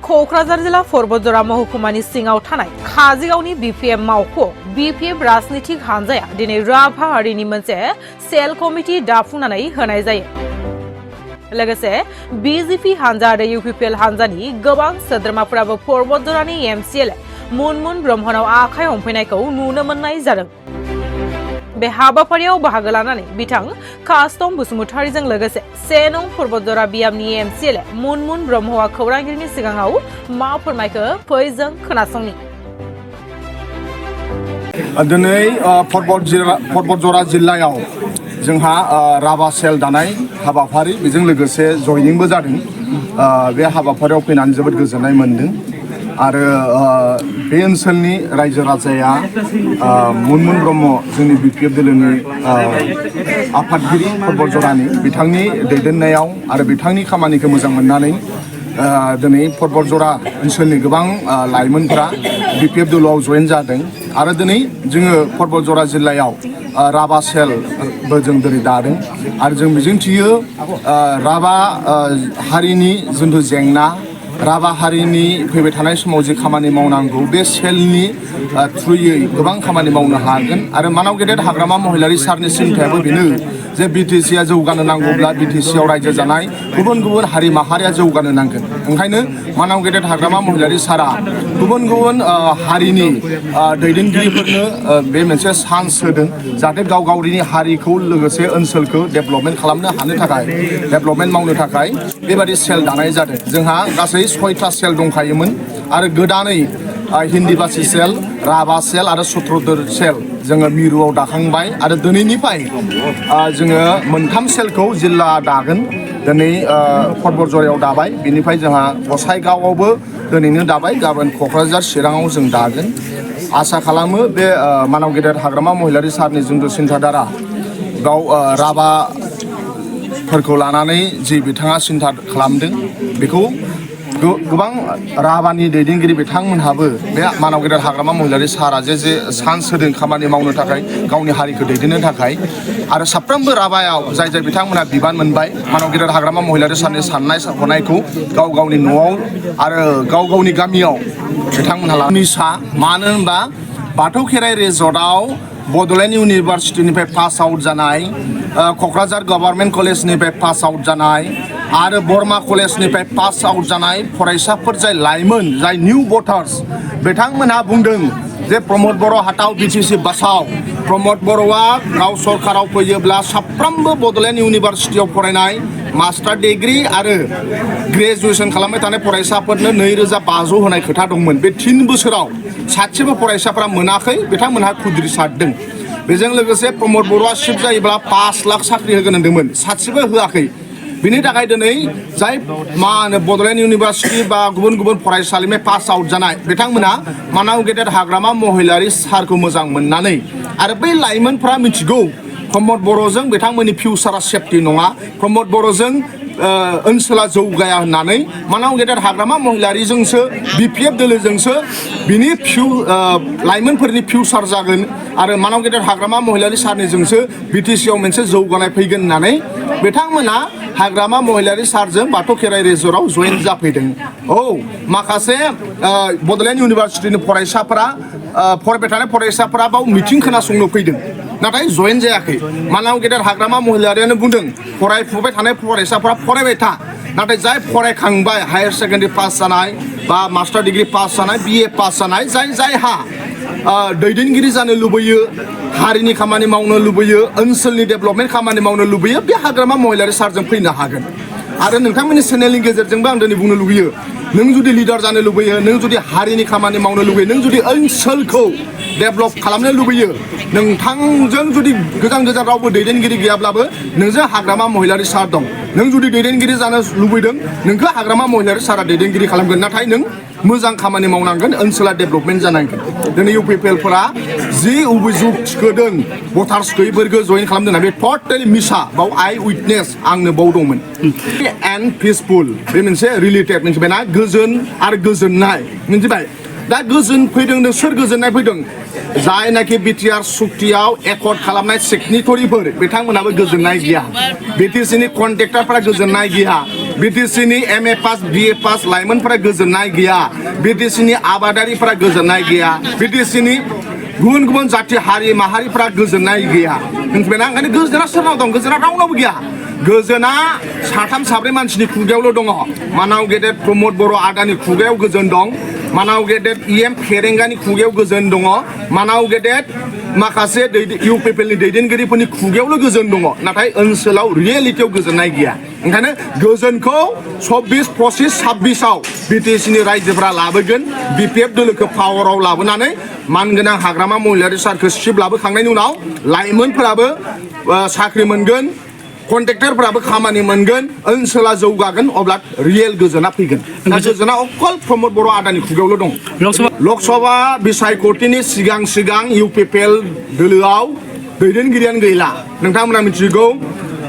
क'क्राझार जिल्ला बतझर महकुमानि सिङाव थानाय काजिगावनि Bpfम वख'आव Bpf राजनितिक हानजाया दिनै राभा हारिनि मोनसे सेल कमिटि दाफुंनानै होनाय जायो। लोगोसे BJP हानजा आरो UPPL हानजानि गोबां सोद्रोमाफोराबो बतझरानि MCLA मुनमुन ब्रह्मनाव आखाइ हमफैनायखौ नुनो मोननाय जादों। बे हाबाफारियाव बाहागो लानानै बिथां कास्टम बसुमतारीजों लोगोसे 1 नं बतझरा बियामनि MCLA मुनमुन ब्रह्मआ खौरांगिरिनि सिगाङाव मा फोरमायखो फै जों खोनासंनि। दिनै बतझरा जिल्लायाव जोंहा राभा सेल दानाय हाबाफारि बेजों लोगोसे जयनिंबो जादों। बे हाबाफारियाव फैनानै जोबोद गोजोननाय मोनदों आरो बे ओनसोलनि रायजो राजाया मुनमुन ब्रह्म जोंनि Bpf दोलोनि आफादगिरि बतझरानि बिथांनि दैदेननायाव आरो बिथांनि खामानिखौ मोजां मोननानै दिनै बतझरा ओनसोलनि गोबां लाइमोनफ्रा Bpf दोलोआव जयेन जादों आरो दिनै जोङो बतझरा जिल्लायाव राभा सेलबो जों दिनै दादों आरो जों मिजिंथियो राभा हारिनि जिथु जेंना राभा हारिनि फैबाय थानाय समाव जे खामानि मावनांगौ बे सेलनि थ्रुयै गोबां खामानि मावनो हागोन आरो मानाव गेदेर हाग्रामा महिलारि सारनि सिन्थायाबो बेनो जे BTCआ जौगानो नांगौब्ला BTCआव रायजो जानाय गुबुन गुबुन हारि माहारिया जौगानो नांगोन। ओंखायनो मानाव गेदेर हाग्रामा महिलारि सारा गुबुन गुबुन हारिनि दैदेनगिरिफोरनो बे मोनसे चान्स होदों जाहाथे गाव गावनि हारिखौ लोगोसे ओनसोलखौ डेभेलपमेन्ट खालामनो हानो थाखाय डेभेलपमेन्ट मावनो थाखाय बेबादि सेल दानाय जादों। जोंहा गासै 6टा सेल दंखायोमोन आरो गोदानै हिन्दी भाषी सेल राभा सेल आरो सुत्रधर सेल जोङो मिरुआव दाखांबाय आरो दिनैनिफ्राय जोङो मोनथाम सेलखौ जिल्ला दागोन। दिनै बतझरायाव दाबाय बिनिफ्राय जोंहा गसाइगावआवबो दिनैनो दाबाय गाबोन क'क्राझार चिराङाव जों दागोन। आसा खालामो बे मानाव गेदेर हाग्रामा महिलारि सारनि जिथु सिन्थाधारा गाव राभाफोरखौ लानानै जि बिथाङा सिन्था खालामदों बेखौ गोबां राभानि दैदेनगिरि बिथांमोनहाबो बे मानाव गेदेर हाग्रामा महिलारि सारा जे चान्स होदों खामानि मावनो थाखाय गावनि हारिखौ दैदेननो थाखाय आरो साफ्रोमबो राभायाव जाय बिथांमोनहा बिबान मोनबाय मानाव गेदेर हाग्रामा महिलारि सारनि साननाय हनायखौ गाव गावनि न'आव आरो गाव गावनि गामियाव बिथांमोनहा निसा मानो होनबा बाथौ खेराइ रिजर्टआव बड'लेण्ड इउनिभारसिटिनिफ्राय पास आउट जानाय क'क्राझार गभर्नमेन्ट कलेजनिफ्राय पास आउट जानाय आरो बर्मा कलेजनिफ्राय पास आउट जानाय फरायसाफोर जाय लाइमोन जाय निउ भटार्स बिथांमोनहा बुंदों जे प्रमद बर' हाथाव BTC बासाव प्रमद बर'आ गाव सरकाराव फैयोब्ला साफ्रोमबो बड'लेण्ड इउनिभारसिटियाव फरायनाय मास्टार डिग्री आरो ग्रेजुएसन खालामबाय थानाय फरायसाफोरनो 2500 होनाय खोथा दंमोन। बे 3 बोसोराव सासेबो फरायसाफ्रा मोनाखै बिथांमोनहा खुद्रि सारदों। बेजों लोगोसे प्रमद बर'आ सिफ जायोब्ला 5 लाख साख्रि होगोन होनदोंमोन सासेबो होआखै। बिनि थाखाय दिनै जाय मा होनो बड'लेण्ड इउनिभारसिटि बा गुबुन गुबुन फरायसालिनिफ्राय पास आउट जानाय बिथांमोना मानाव गेदेर हाग्रामा महिलारि सारखौ मोजां मोननानै आरो बै लाइमोनफ्रा मिथिगौ प्रमद बर'जों बिथांमोननि फिउचारा सेफटि नङा प्रमद बर'जों ओनसोला जौगाया होननानै मानाव गेदेर हाग्रामा महिलारिजोंसो Bpf दोलोजोंसो बिनि लाइमोनफोरनि फिउचार जागोन आरो मानाव गेदेर हाग्रामा महिलारि सारनिजोंसो BTCआव मोनसे जौगानाय फैगोन होननानै बिथांमोना हाग्रामा महिलारि सारजों बाथौ खेराइ रिजर्टआव जयेन जाफैदों। माखासे बड'लेण्ड इउनिभारसिटिनि फरायसाफोरा फरायबाय थानाय फरायसाफोरा बाव मिटिं खोनासंनो फैदों नाथाय जयेन जायाखै। मानाव गेदेर हाग्रामा महिलारियानो बुंदों फरायफुबाय थानाय फरायसाफोरा फरायबाय था नाथाय जाय फरायखांबाय हायार सेकेन्डारि पास जानाय बा मास्टार डिग्री पास जानाय BA पास जानाय जायहा दैदेनगिरि जानो लुबैयो हारिनि खामानि मावनो लुबैयो ओनसोलनि डेभेलपमेन्ट खामानि मावनो लुबैयो बे हाग्रामा महिलारि सारजों फैनो हागोन। आरो नोंथांमोननि चेनेलनि गेजेरजोंबो आं दिनै बुंनो लुबैयो नों जुदि लिडार जानो लुबैयो नों जुदि हारिनि खामानि मावनो लुबैयो नों जुदि ओनसोलखौ डेभेलप खालामनो लुबैयो नोंथांजों जुदि गोजान गोजान रावबो दैदेनगिरि गैयाब्लाबो नोंजों हाग्रामा महिलारि सार दं। नों जुदि दैदेनगिरि जानो लुबैदों नोंखौ हाग्रामा महिलारि सारा दैदेनगिरि खालामगोन नाथाय नों मोजां खामानि मावनांगोन ओनसोला डेभेलपमेन्ट जानांगोन। दिनै UPPLफोरा जि अभिजुग थिखोदों भटार्स गैयैफोरखौ जयेन खालामदों बे टटेलि मिसा बाव आइ उइटनेस आंनो बाव दंमोन। एन्ड पिसफुल बे मोनसे रिलेटेड मिथिबायना गोजोन आरो गोजोननाय मिथिबाय दा गोजोन फैदों सोर गोजोननाय फैदों जायनाखि बिटिआर सुक्तियाव एकर्ड खालामनाय सिगनेटरिफोर बिथांमोनाबो गोजोननाय गैया बिटिसिनि कन्ट्रेक्टरफोरा गोजोननाय गैया बिटिसिनि एमए पास बिए पास लाइमोनफोरा गोजोननाय गैया बिटिसिनि आबादारिफोरा गोजोननाय गैया बिटिसिनि गुबुन गुबुन जाति हारि माहारिफोरा गोजोननाय गैया मिथिबायना ओंखायनो गोजोना सोरनाव दं गोजोना रावनावबो गैया गोजोना साथाम साब्रै मानसिनि खुगायावल' दङ मानाव गेदेर प्रमद बर' आदानि खुगायाव गोजोन दं मानाव गेदेर इएम फेरेंगानि खुगायाव गोजोन दङ मानाव गेदेर माखासे इउपिपिएलनि दैदेनगिरिफोरनि खुगायावल' गोजोन दङ नाथाय ओनसोलाव रियेलिटियाव गोजोननाय गैया ओंखायनो गोजोनखौ 24, 25, 26आव बिटिसिनि रायजोफोरा लाबोगोन बिपिएफ दोलोखौ पावाराव लाबोनानै मानगोनां हाग्रामा महिलारि सारखौ सिप लाबोखांनायनि उनाव लाइमोनफोराबो साख्रि मोनगोन कन्ट्रेक्टरफोराबो खामानि मोनगोन ओनसोला जौगागोन अब्ला रियेल गोजोना फैगोन गोजोना अकल प्रमद बर' आदानि खुगायावल' दं लकसभा बिसायख'थिनि सिगां इउपिपिएल दोलोआव दैदेनगिरियानो गैला नोंथांमोना मिथिगौ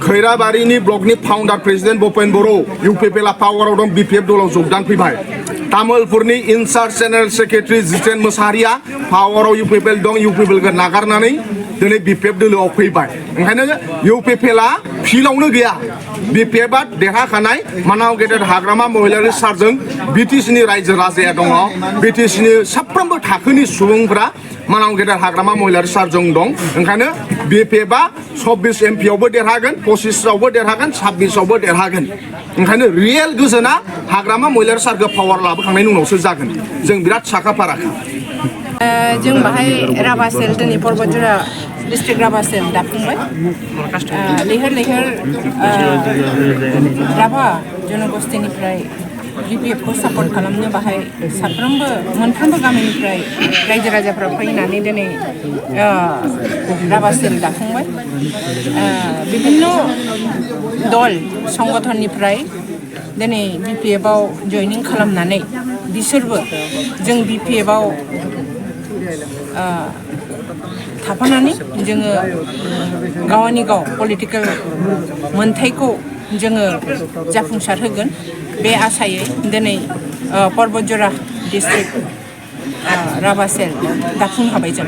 खैराबारिनि ब्लकनि फाउन्डार प्रेसिडेन्ट बपझर बर' इउपिपिएलआ पावाराव दं बिपिएफ दलाव योगदान फैबाय तामुलपुरनि इनचार्ज जेनेरेल सेक्रेटारि जितेन मोसाहारिया पावाराव इउपिपिएल दं इउपिपिएलखौ नागारनानै दिनै बिपिएफ दोलोआव फैबाय ओंखायनो इउपिपिएलआ फिल्डआवनो गैया बिपिएफआ देरहाखानाय मानाव गेदेर हाग्रामा महिलारि सारजों बिटिसिनि रायजो राजाया दङ बिटिसिनि साफ्रोमबो थाखोनि सुबुंफोरा मानाव गेदेर हाग्रामा महिलारि सारजों दं ओंखायनो बिपिएफआ 26 एमपियावबो देरहागोन 25आवबो देरहागोन 26आवबो देरहागोन ओंखायनो रियेल गोजोना हाग्रामा महिलारि सारखौ पावार लाबोखांनायनि उनावसो जागोन जों बिराद साखा फाराखा जों बाहाय राभासेल दिनै बरबजरा डिस्ट्रिक्ट राभासेल दाफुंबाय लैहोर राभा जनगोष्ठीनिफ्राय बिपिएफखौ सापर्ट खालामनो बाहाय मोनफ्रोमबो गामिनिफ्राय रायजो राजाफ्रा फैनानै दिनै राभासेल दाफुंबाय बिभिन्न दल संगठननिफ्राय दिनै बिपिएफआव जयनिं खालामनानै बिसोरबो जों बिपिएफआव थाफानानै जोङो गावनि गाव पलिटिकेल मोनथायखौ जोङो जाफुंसार होगोन बे आसायै दिनै बरबजरा डिस्ट्रिक्ट राभासेल दाफुं हाबाय जों